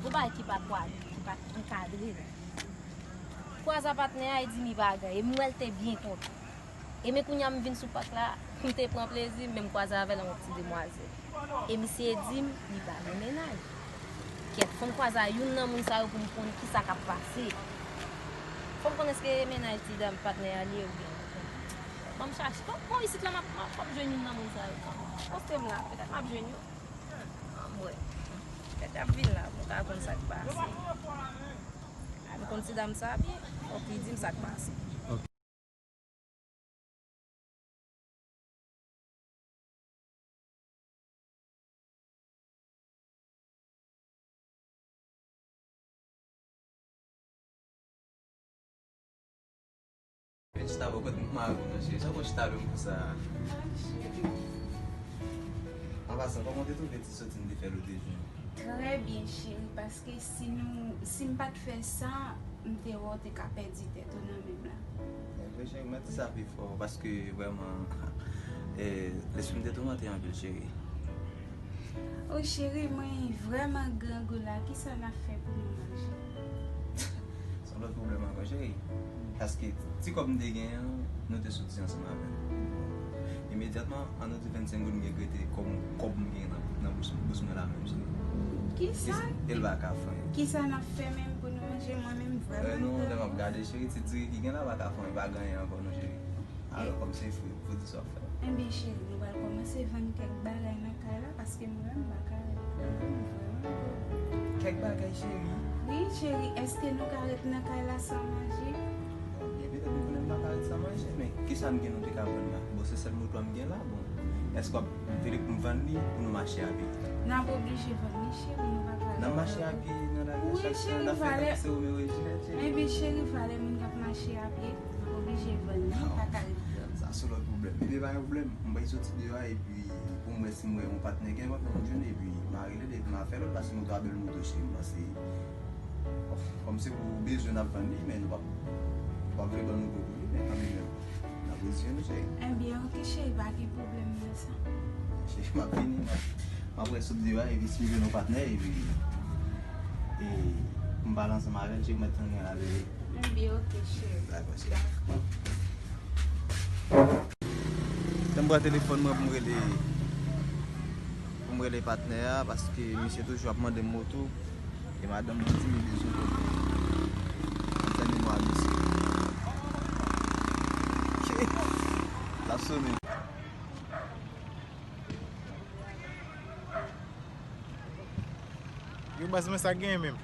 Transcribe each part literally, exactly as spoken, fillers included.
Yon bagay ki pa kwad-, ki pa ankadre la. Kwaze a patnè a, e di m li pa gen, e m wè l te byen kontan. E men kounye a m vin sou pak la, m te pran plezi m, men m kwaze avè l yon ti demwazèl. E misye di m li pa gen mennaj. Kèt, fò m kwaze a youn nan moun sa yo pou m konn ki sa k ap pase. Fò m konn èske e mennaj ti dam patnè a li ye oubyen. Ban m chache. Bon, bon, isit la, m ap, m ap, m ap jwenn youn nan moun sa yo kanmenm. Poste m la, petèt m ap jwenn yo. Anmwey. Petèt y ap vin la, pou m ka konn sa k pase. A, m konn ti dam sa byen. Fòk li di m sa k pase. Vin chita bò kote m mari w nan, cheri. Sa w chita lwen konsa? An pasan, kòman w te twouve ti soti n te fè l ou te jwenn? Trè byen, cheri, paske si nou, si m pa t fè sa, m te wè w te ka pèdi tèt ou nan men m la. E vre, cheri, mèt di sa pi fò, paske vrèman, eh, lespri m te toumante anpil, cheri. O cheri, mwen vrèman grangou la, kisa n ap fè pou nou manje? Se yon lòt pwoblèm ankò, cheri. Paske ti kòb m te genyen an, nou te soti ansanm avè l. Imedyatman, ann nou di vennsenk goud m gen k rete kòm kòb m genyen nan, nan bous, bous mwen la menm, cheri. Kisa? E l pa ka fè anyen. Kisa n ap fè menm pou nou manje? Mwen menm vrèman grangou. Eh non, lè m ap gade, cheri, ti diri ki gen la pa ka fè anyen, pa gen anyen ankò non, cheri. Alò, kòm se fri, pou di sa w fè. Enben, cheri, nou pral kòmanse vann kèk bagay nan kay la, paske mwen menm, m pa ka ret. Mwen menm, m vrèman grangou. Kèk bagay, cheri? Wi, cheri, èske nou ka ret nan kay la san manje? Ebyen, petèt m konnen m pa ka ret san manje, men kisa m gen nou te ka vann la? Bon, se sèl moto a m gen la, bon. Èske w ap vle pou m vann li pou nou mache a pye? N ap oblije vann li, cheri, nou pa ka ret. N ap mache a pye nan lari a chak tan, n ap fè tankou se Romeo e Juliet, cheri. Enben, cheri, valè moun k ap mache a pye. M oblije vann li, pa ka ret. Sa se lòt pwoblèm. Ebyen, pa gen pwoblèm. M pral soti deyò a, epi pou m wè si m wè yon patnè, gen yon patnè m jwenn, epi m a rele l, epi m a fè lòt, paske moto a bèl moto, cheri, m panse. Bon, kòm se pou bezwen n ap vann li, men nou p ap, nou p ap vle ban nou gwo pou li, men kanmenm, n ap rezeye nou, cheri. Ebyen, oke, cheri, pa gen pwoblèm nan sa. Cheri, m ap vini, m ap, m ap wè sot deyò a, epi si m jwenn yon patnè, epi, e, pou m pale ansanm avè l, cheri, m mèt tann gen avè l. Ebyen, oke, cheri. Dakò, cheri. Dakò. Lè m pran telefòn mwen pou m rele, pou m rele patnè a, paske misye toujou ap mande m moto, e madanm mwen di m li bezwen kote. Ann tann nimewo a misye. L ap sone. Yo, baz mwen, sa k genyen menm?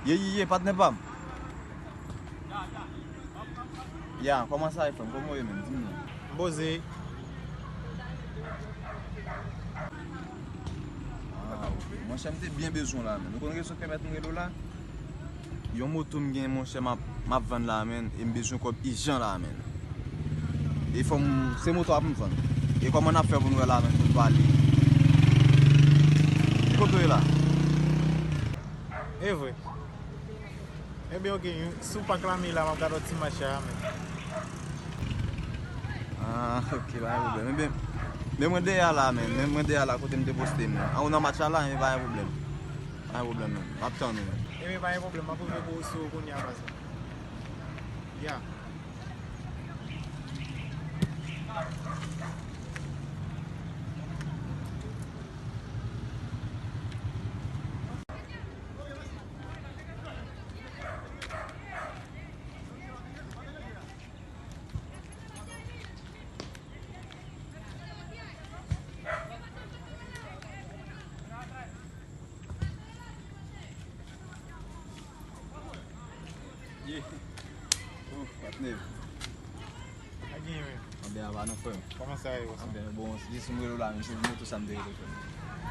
Ye, ye, ye, patnè pa m. Ya, kòman sa ye, frè m? Kòman w ye menm? Di m non. M poze. Ah, ok. Monchè, m te byen bezwen w la, menm. Ou konn rezon k pèmèt m rele w la? Yon moto m gen, monchè, m ap, m ap vann la, menm, e m bezwen kòb ijan la, menm. E fò m, se moto a pou m vann. E kòman n ap fè pou n wè la, menm, pou n pale? Ki kote w ye la? E vre. Ebyen, oke, sou pak la, m ye la, m ap gade yon ti match a, menm. Ah, ok, pa gen pwoblèm. Ebyen, men mwen dèyè a la, menm. Men mwen dèyè a la, kote m te poste, menm. An, ou nan match la, la, men pa gen pwoblèm. Pa gen pwoblèm, menm. M ap tann ou, menm. Ebyen, pa gen pwoblèm. M ap rive pou ou sou kounye a, baz. Ya. Ye. Oh, patnè. Sa genyen menm? Anben, ava non, frè m. Kòman sa ye, bòs? Anben, bon, jis m rele w la, men se pou moto sa m te rele, frè m.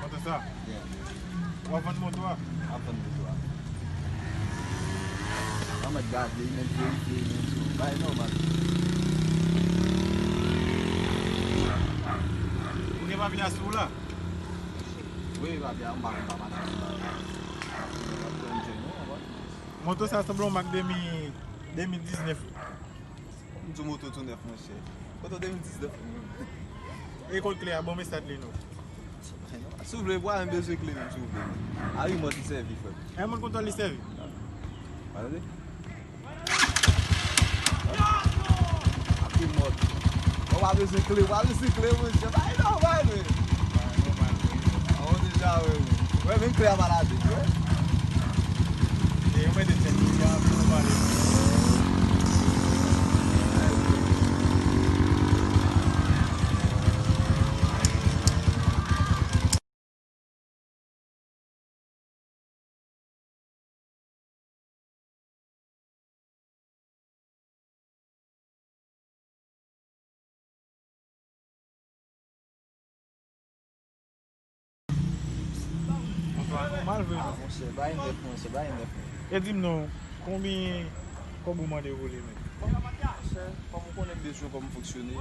Moto sa? Yeah. W ap vann moto a? M ap vann moto a. An mèt gade, men verifye, men sou. Bay nòmal. Ou gen papye a sou ou la? Wi, papye a, m pa konn pa mache sou la. M ap pran jèn, non, w konprann? Moto sa sanble yon mak de mil, de mil diznèf. M di w moto tou nèf, monchè. Moto de mil diznèf. Rekòt kle a, ban m estat li non. Si w vle, bwa, m bezwen kle menm, si w vle. A remòt li sèvi, frè. E moun kontwòl li sèvi. Pa tande? Ap remòt. Ou pa bezwen kle, ou pa bezwen kle, monchè. Bay nòmal, wi. Ou deja wè, wi. Wè, menm kle a pa ladan, wè. E, yo mete tèt li, ya, pou nou pale. Bonswa, kòman l vre? Ah, monchè, bay nèf, monchè, bay nèf. E di m non, konbyen kòb ou mande pou li menm? Monchè, kòm ou konnen m bezwen kòm fonksyonè,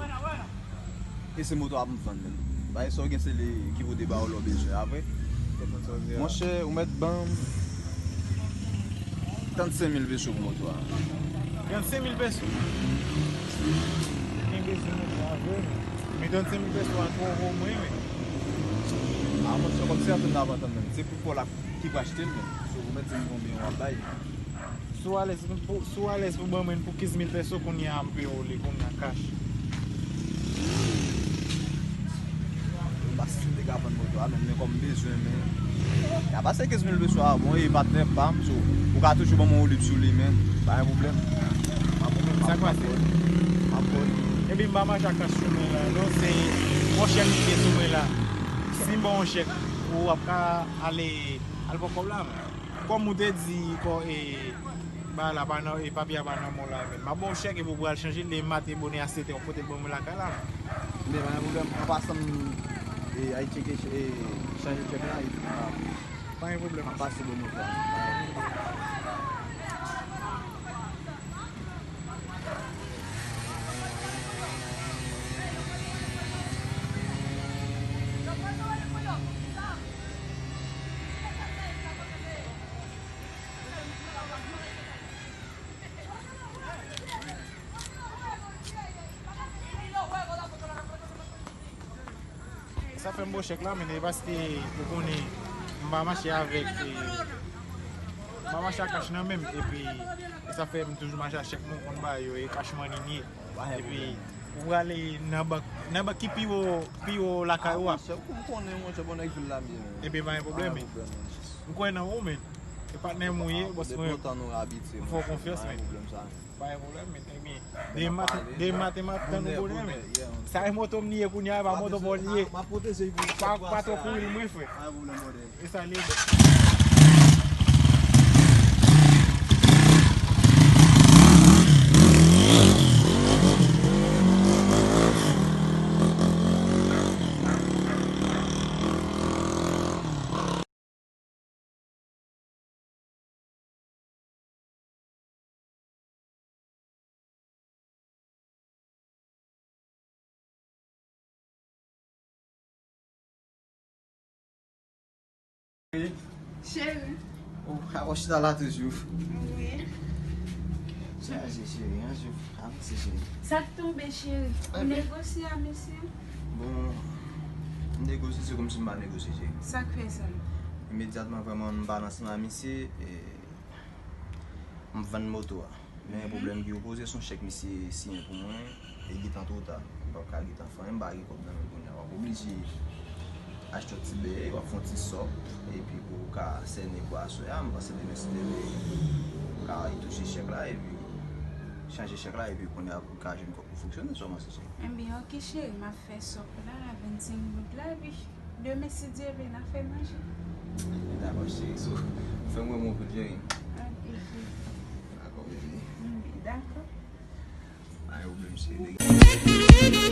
e se moto a pou m vann menm. Bay sa w gen, se li ki pou te ba w lè w bezwen apre. Monchè, ou mèt ban m trannsenk mil peso pou moto a. Trannsenk mil peso? Mwen bezwen moto a vre, men trannsenk mil peso a twò wo mwen, men. Ah, monchè, kòm se antann n ap antann menm. Se pou kò la ki pou achte l menm. So, ou mèt di m konbyen w ap bay. Si w alèz pou, si w alèz pou ban mwen pou kenz mil peso, kounye a m peye w li kounye a, cash. M pa si m te ka vann moto a, men, men kòm m bezwen, men. Y a pase kenz mil peso a, bon, e patnè pa m, so, ou ka toujou ban mwen yon lib sou li, men. Pa gen pwoblèm. M ap, m ap, sa k pase? M ap voye. Epi m pa mache ak kach sou mwen la, non, se yon chèk ki te sou mwen la. Si m ba w yon chèk, ou ap ka ale, al pran kòb la, men. Kòm ou te di, kò, e, ba la pa nan, e, papye a pa nan men w la, men. M ap ba w chèk epi w pral chanje l, demen maten bonè a sèt è, w pote l ban mwen lakay la, men. Men, pa gen pwoblèm, an pasan, e, al tcheke, e, chanje chèk la, epi, a, pa gen pwoblèm. M ap pase ban mwen sa. Sa fè m bo chèk la, men e paske ou konnen m pa mache avèk, e, m pa mache ak kach nan men m, epi e sa fè m toujou mache ak chèk mwen konn ba yo, e cash money m ye. Epi ou prale nan bank, nan bank ki pi wo, pi wo lakay ou a. Monchè, ou konnen, monchè, bon nèg vil la m ye, men. Epi pa gen pwoblèm, men. M kwè nan ou, men. E patnè m ou ye, bòs mwen. M fè w konfyans, men. Pa gen pwoblèm, men. Ebyen, demen maten, demen maten m ap tann ou bonè, men. Sa e moto m li ye kounye a, e pa moto pa w li ye. Pa, pa twò kouri l mwen, frè. E sa li ye. Cheri. Ou, ou chita la toujou. Wi. Chaje, cheri, anjou. Avanse, cheri. Sa k tonbe, cheri? Ou negosye a mesye? Bon, m negosye, se kòmsi m pa negosye, cheri. Sa k fè sa? Imedyatman, vrèman, m pale ansanm a misye, e, m vann moto a. Men pwoblèm ki yo poze, se yon chèk misye siyen pou mwen, e gentan twò ta. M p ap ka gentan fè anyen, m pa gen kòb nan men kounye a. W ap oblije achte yon ti bèyè, w ap fè yon ti sòk, epi pou w ka sènen pou aswè a, m panse demen si Dye vle, ou ka touche chèk la, epi chanje chèk la, epi kounye a pou w ka jwenn kòb pou fonksyone, sa w panse, cheri? Enben, oke, cheri, m ap fè sòk la, vennsenk goud la, epi demen, si Dye vle, n a fè manje. Dakò, cheri. So, fè mwen bon kout jen. Dakò, bebe. Dakò. Pa gen pwoblèm, cheri.